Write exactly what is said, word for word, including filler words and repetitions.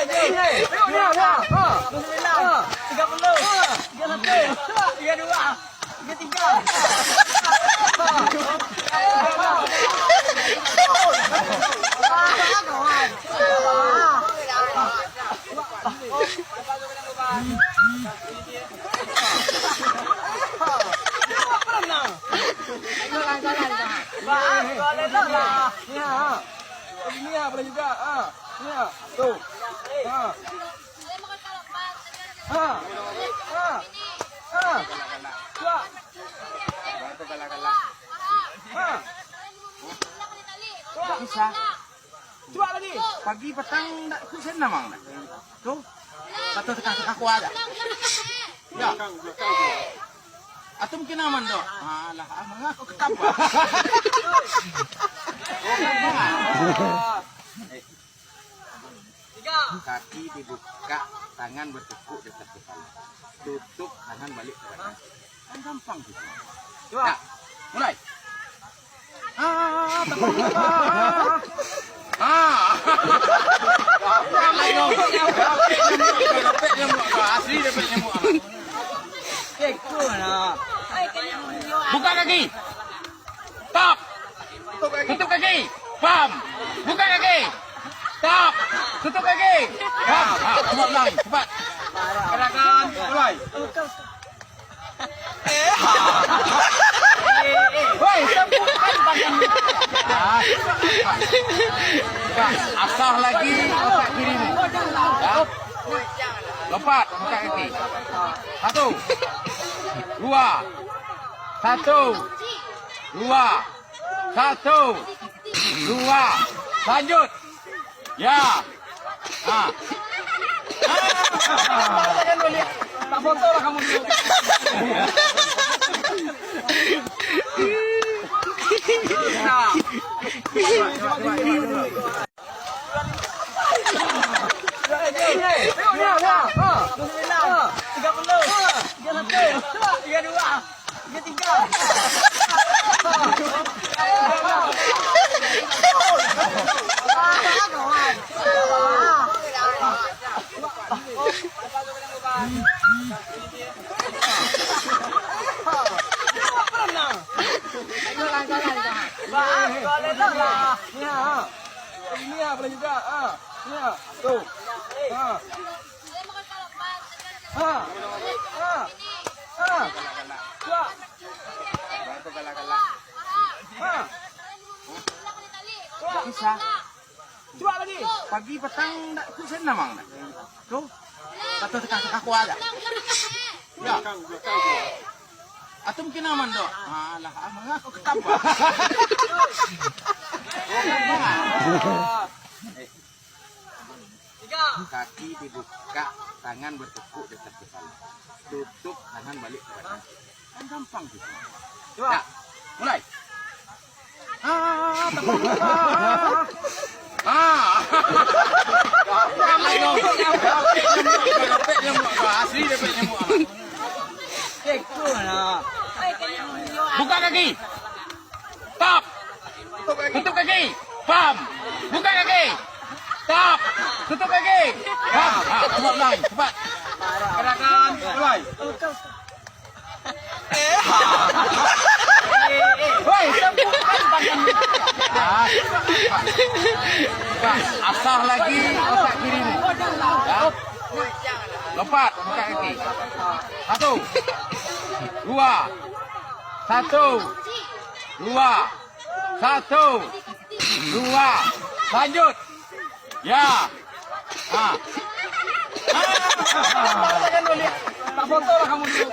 Tengok dia, ha. Ha. Tiga puluh. Tiga satu. Tiga dua. Tiga tiga. Ini, ha, boleh juga. Ha. Ini, ha. Tuh. Ha. Ha. Ha. Ha. Cuak. Ha. Cuak. Bisa. Cuak lagi. Pagi patang ndak ikut senam ang dah. Tuh. Patang tengah-tengah kuah dah. Ya. Atau mungkin aman, Dok? Alah, aman aku ketambah. Kaki dibuka, tangan bertekuk di atas kepala. Tutup, tangan balik ke badan. Kan gampang gitu. Coba. Ya, mulai. Ah, teman. Ah. Rapek nyamuk, rapek nyamuk, rapek nyamuk. Asli rapek nyamuk. Buka kaki. Stop. Tutup kaki. Pam. Buka kaki. Stop. Tutup kaki. Pam. Ha, cepat, Bang. Cepat. Gerakan, mulai. Woi, tepukan tangan. Ah. Asah lagi otak kiri ni. Ya. Lompat, buka kaki. Satu. Dua. Satu. Dua. Satu. Dua. Lanjut. Ya. Ha. Ah. Tak foto lah kamu dulu. Nah. Tiga puluh. Tiga satu. Tiga dua. Tiga tiga. Ini, ha, boleh juga. Ha. Ini, ha. Tuh. Ha. Ha. Ha. Ha. Cuak. Ha. Cuak. Bisa. Cuak lagi. Pagi patang ndak ikut senam ang dah. Tuh. Patang tengah-tengah kuah dah. Ya. Atau mungkin aman, Dok? Alah, aman aku ketambah. Kaki dibuka, tangan bertekuk di atas kepala. Tutup, tangan balik ke badan. Kan gampang gitu. Coba. Ya, mulai. Ah, teman. Ah. Asli dia punya muka. Buka kaki. Stop. Tutup kaki. Pam. Buka kaki. Stop. Tutup kaki. Pam. Ha, cepat, Bang. Cepat. Gerakan, mulai. Woi, tepukan tangan. Ah, cepat. Cepat. Asah lagi otak kiri ni. Ya. Lompat, buka kaki. Satu. Dua. Satu. Dua. Satu. Dua. Lanjut. Ya. Ha. Ah. Tak foto lah kamu dulu.